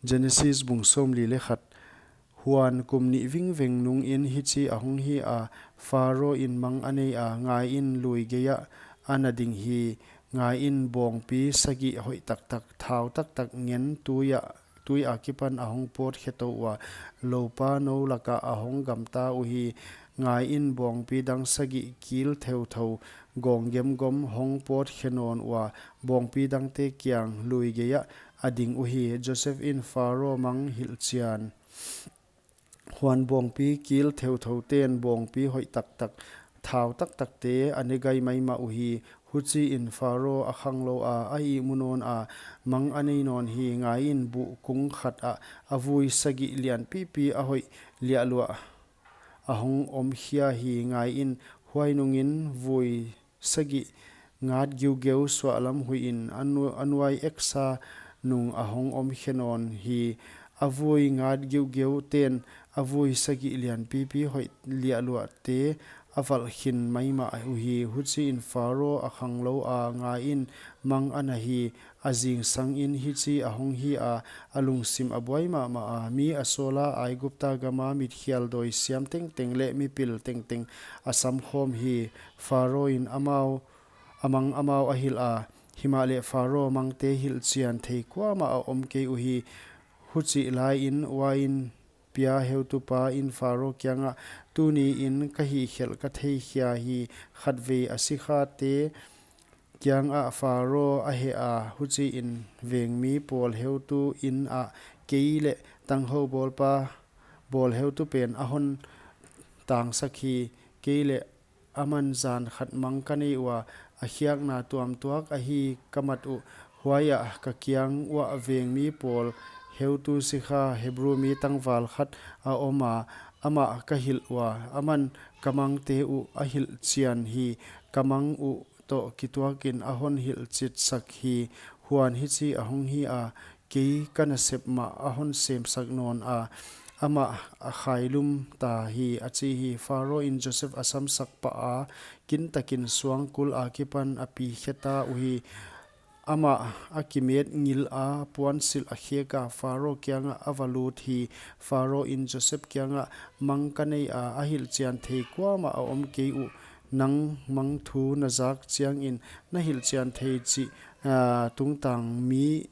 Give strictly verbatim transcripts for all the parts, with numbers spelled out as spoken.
Genesis bung sawmli leh khat. Huan kum nih vingveng nungin hichi ahong hi a, Pharo in mang anei a, ngaiin lui geiah ana ding hi. Ngaiin bawngpi sagih hoih taktak, thau taktak ngen tui a, tui akipan ahong pawt khetou ua, loupa nou lakah ahong gamta uhi. Ngaiin bawngpi dang sagih kil theuthou, gawng gemgom hong pawt khe nawn ua, bawngpi dangte kiang lui geiah a ding uhi. Joseph in Pharo mang hilhchian. Huan bawngpi kil theuthou ten bawngpi hoih taktak, thau taktakte a ne gai maimah uhi. Huchiin Pharo a khanglou a, a ihmu nawn a, mang a nei nawn hi. Ngaiin buh kung khat ah a vui sagih lianpipi a hoih liahluah ahong om khia hi. Ngaiin huai nungin vui sagih ngat giugeu suahlam huihin a nu-, a nuai eksa nung ahong om khe nawn hi. A vui ngat giugeu ten a vui sagih lianpipi hoih liahluahte a valh khin maimah uhi. Huchiin Pharo a khanglou a, ngaiin mang ana hi. A zingsangin hichi ahong hi a, a lungsim a buai mahmah a, mi a sawl a, Aigupta gama mitkhial dawi siam tengteng leh mipil tengteng a samkhawm hi. Pharo in amau, a mang amau a hilh a, himahleh Pharo mangte hilhchian thei kuamah a om kei uhi. Huchih laiin uain pia heutupa in Pharo kiangah, tuniin ka hihkhelh ka theikhia hi. Khatvei a sikhate kiangah Pharo a heh a, huchiin vengmi pawl heutu in ah kei leh tanghou bawlpa, bawl heutu pen a hon tangsak hi. Kei leh aman zan khat mang ka nei ua, a khiakna tuamtuak ahi ka mat uh. Huaiah ka kiang uah vengmi pawl heutu sikha Hebru mi tangval khat a om a, amah ka hilh ua, aman ka mangte uh a hilhchian hi. Ka mang uh toh kituakin a hon hilhchitsak hi. Huan hichi ahong hi a, kei ka nasep mah a hon semsak nawn a, amah a khailum ta hi, a chi hi. Pharo in Joseph a samsak pah a, kintakin suangkul akipan a pi khe ta uhi. Amah a kimet ngil a, puansilh a khek a, Pharo kiangah a va lut hi. Pharo in Joseph kiangah, mang ka nei a, a hilhchian thei kuamah a om kei uh. Nang mang thu na zak chiangin na hilhchian thei chih, ah, tungtang mi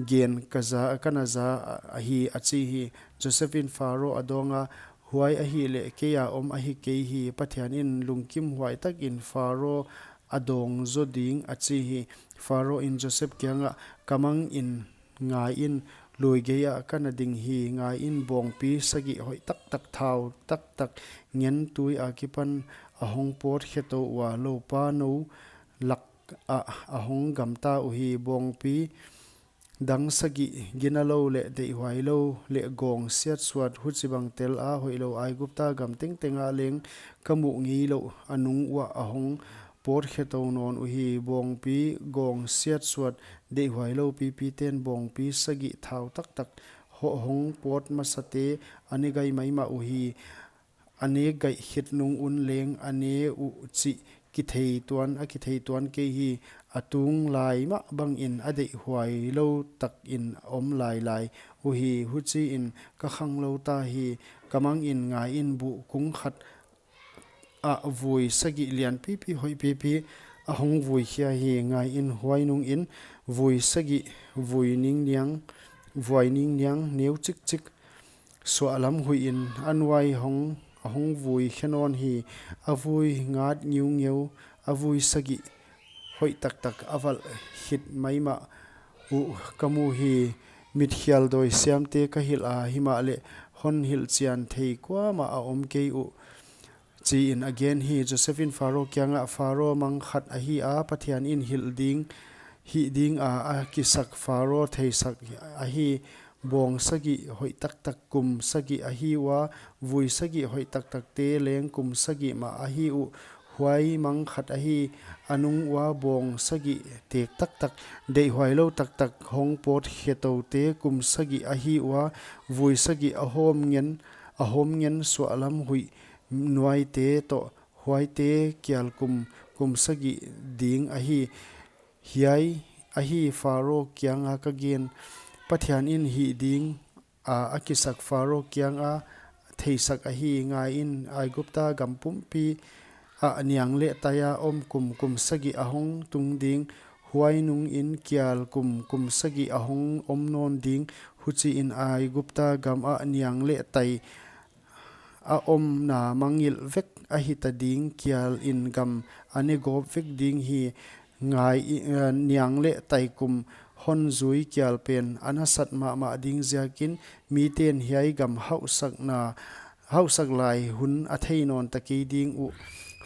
gen ka za, ka na za ahi, a chi hi. Joseph in Pharo a dawng a, huai ahihleh kei a om ahi kei hi. Pathian in lungkimhuai takin Pharo a dawng zo ding, a chi hi. Pharo in Joseph kiangah, ka mang in ngaiin, lui geiah ka na ding hi. Ngaiin bawngpi sagih hoih taktak, thau taktak ngen tui akipan ahong pawt khetou ua, loupa nou lak ah ahong gamta uhi. Bawngpi dang sagih, ginalou leh deihhuailou leh gawng siatsuat, huchibang tel a hoihlou Aigupta gam tengteng ah leng ka muh ngeilouh, a nung uah ahong pawt khetou nawn uhi. Bawngpi gawng siatsuat, deihhuailou pipiten bawngpi sagih thau taktak ho-, hong pawt masate a ne gai maimah uhi. A ne gaih khit nung un leng a ne uh chih kithei tuan, a kithei tuan kei hi. A tung lai mah bangin a deihhuailou takin om lailai uhi. Huchiin ka khanglou ta hi. Ka mang in ngaiin buh kung khat ah vui sagih lianpipi hoihpipi ahong vui khia hi. Ngaiin huai nungin vui sagih vui ningniang, vuai ningniang neu chikchik suahlam huihin a nuai hong, ahong vui khe nawn hi. A vui ngat ngiungeu, a vui sagih hoih taktak a valh khit maimah uh ka mu hi. Mitkhial dawi siamte ka hilh a, himahleh hon hilhchian thei kuamah a om kei uh, chi in a gen hi. Joseph in Pharo kiangah, Pharo mang khat ahi a, Pathian in hilh ding, hih ding a, a kisak Pharo theisak ahi. Bawng sagih hoih taktak kum sagih ahi ua, vui sagih hoih taktakte leng kum sagih mah ahi uh. Huai mang khat ahi, a nung ua bawng sagih tek taktak, deihhuailou taktak hong pawt khetoute kum sagih ahi ua, vui sagih a hawm ngen, a hawm ngen suahlam huih nuaite toh huaite kial kum, kum sagih ding ahi. Hiai ahi Pharo kianga ka gen, Pathian in hih ding a, a kisak Pharaoh kiang a theisak ahi. Ngaiin, Aigupta gam pumpi ah niang leh tai a om kum, kum sagih a hong tung ding. Huai nungin kial kum, kum sagih a hong om nawn ding. Huchiin Aigupta gam ah niang leh tai a omna mangngilh vek ahi ta ding. Kial in gam a ne gawp vek ding hi. Ngai i, eh, niang leh tai kum hon zui kial pen a nasat mahmah ding ziakin, miten hiai gam hauhsakna, hauhsak lai hun a thei nawn ta kei ding uh.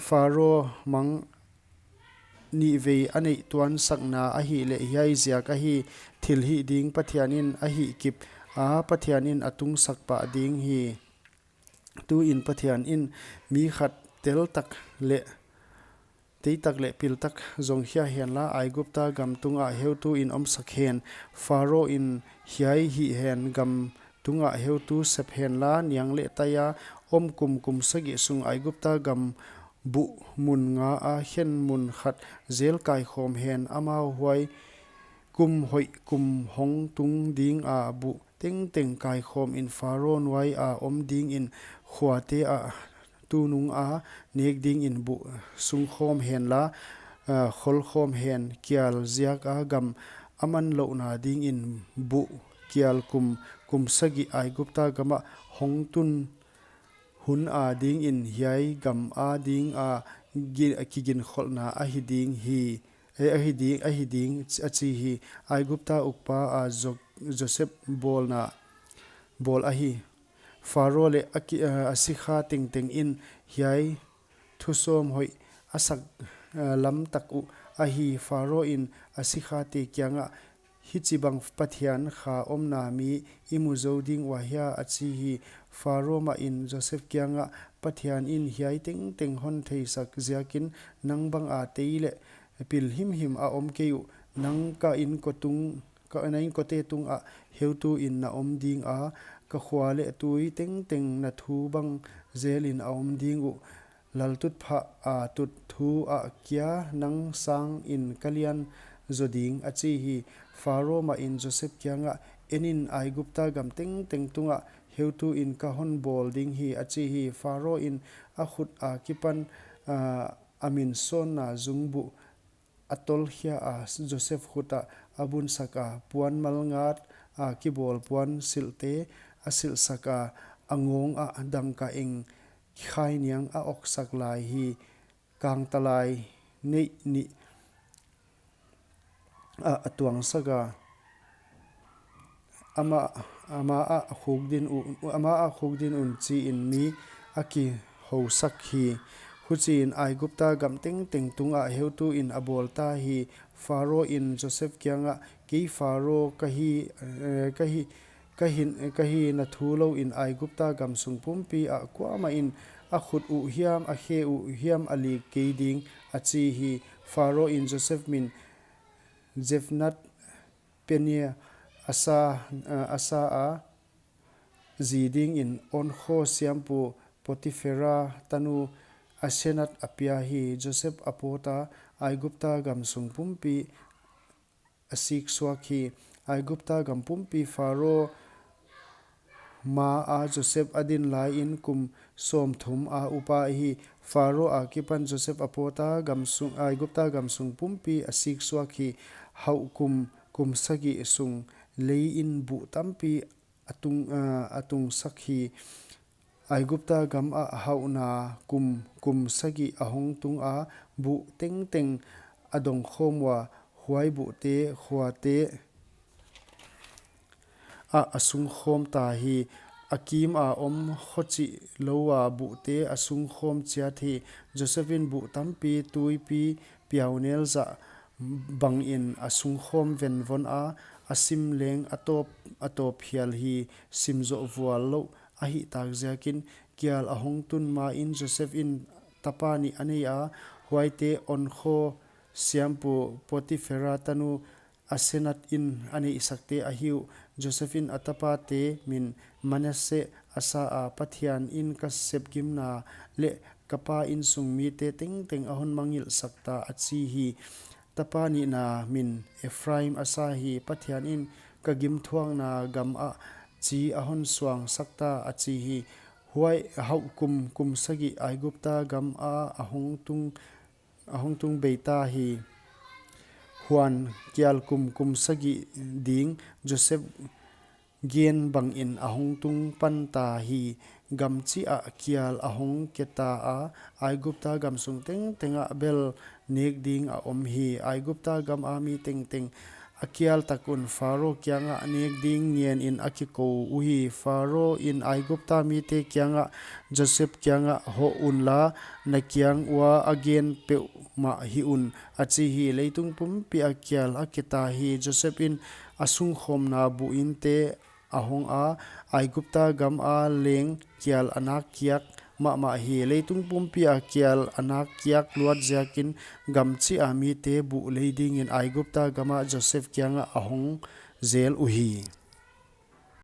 Pharaoh mang nih vei a neih tuan sakna ahihleh hiai ziak ahi. Thil hih ding Pathian in a hih kip a, Pathian in a tungsak pah ding hi. Tuin Pathian in mi khat teltak leh, teitak leh piltak zong khia henla, Aigupta gam tungah heutu in omsak hen. Pharaoh in hiai hih hen, gam tungah heutu sep henla, niang leh tai a om kum, kum sagih sung Aigupta gam buh mun nga a khen mun khat zel kaikhawm hen. Amau huai kum hoih kum hong tung ding a, buh tengteng kaikhawmin Pharaoh nuai a om dingin, khuate ah tunung a nek dingin buh sungkhawm henla, ah, kholkhawm hen. Kial ziak a gam a man louhna dingin buh kial kum, kum sagih Aigupta gam ah hong tun hun a dingin hiai gam a ding a gi-, kiginkholhna ahi ding hi. Eh, ahi ding, ahi ding, a chi hi. Aigupta ukpa a Jo-, Joseph bawlna, bawl ahi. Pharaoh leh a ki-, eh, a sikha tengteng in hiai thusawm hoih a sak, eh, lamtak uh ahi. Pharaoh in a sikhate kiangah, "Hichibang Pathian kha omna mi i mu zou ding ua hia?" a chi hi. Pharaoh mah in Joseph kiangah, "Pathian in hiai tengteng hon theisak ziakin nang bang a tei leh pil himhim a om kei uh. Nang ka inkote tung, ka, na inkote tungah heutu in na om ding a, ka khua leh tui tengteng na thu bang zelin a om ding uh. Laltutphah a tut thu ah kia nang sangin ka lian zaw ding," a chi hi. Pharaoh mah in Joseph kiangah, "En in, Aigupta gam tengteng tungah heutu in ka hon bawl ding hi," a chi hi. Pharaoh in a khut a kipan, ah, a minsawnna zungbuh a tolkhia a, Joseph khut ah a bunsak a, puan malngat a kibawl puan silhte a silhsak a, a ngawng ah dangka eng khainiang a oksak lai hi. Kangtalai neih nih ah a tuangsak a, "Amah, amah ah khuk din u-, amah ah khuk din un," chiin mi a kihousak hi. Huchiin Aigupta gam tengteng tungah heutu in a bawl ta hi. Pharaoh in Joseph kiangah, "Kei Pharaoh ka hi, eh, ka hi, ka hin, ka hi na thu louin Aigupta gam sung pumpi ah kuamah in a khut uh hiam, a khe uh hiam a lik kei ding," a chi hi. Pharaoh in Joseph min Zefnat Penia a sa, a sa a, zi dingin Onkhaw siampu Potiphera tanu Asenat a pia hi. Joseph a pawt a, Aigupta gam sung pumpi a siksuak hi. Aigupta gam pumpi Pharaoh ma a Joseph a din laiin kum sawmthum a upa hi. Pharaoh a kipan Joseph a pawt a, gam sung, Aigupta gam sung pumpi a siksuak hi. Hauh kum, kum sagih sung leiin buh tampi a tung, ah, a tungsak hi. Aigupta gam ah hauhna kum, kum sagih a hong tung a, buh tengteng a dongkhawm ua, huai buhte khuate ah a sungkhawm ta hi. A kim a om khochih lou a buhte a sungkhawm chiat hi. Joseph in buh tampi tuipi piaunel zah bangin a sungkhawm venvon a, a sim leng a tawp, a tawp hial hi. Sim zoh vual louh ahih tak ziakin, kial a hong tun main Joseph in tapa nih a nei a, huaite Onkhaw siampu Potiphera tanu Asenat in a neihsakte ahi uh. Joseph in a tapate min Manasseh a sa a, "Pathian in ka sepgimna leh ka pa insung mite tengteng a hon mangngilhsak ta," a chi hi. Tapa nihna min Ephraim a sa hi. Pathian in ka gimthuakna gamah chi a hon suangsak ta, a chi hi. Huai hauh kum, kum sagih Aigupta gama a hong tung, a hong tung bei ta hi. Huan kial kum, kum sagih ding Joseph gen bangin a hong tung pan ta hi. Gam chih ah kial a hong ke ta a, Aigupta gam sung tengteng ah bel nek ding a om hi. Aigupta gama mi tengteng a kial tak un Pharo kiangah nek ding ngenin a kikou uhi. Pharo in Aigupta mite kiangah, Joseph kiangah hoh unla, na kiang ua a gen peuhmah hih un, a chi hi. Leitung pumpi ah kial a ke ta hi. Joseph in a sungkhawmna buh inte a hong a, Aigupta gama leng kial a nak kiak mahmah hi. Leitung pumpi ah kial a nak kiak luat ziakin gam chih a mite buh lei dingin Aigupta gamah Joseph kiangah a hong zel uhi.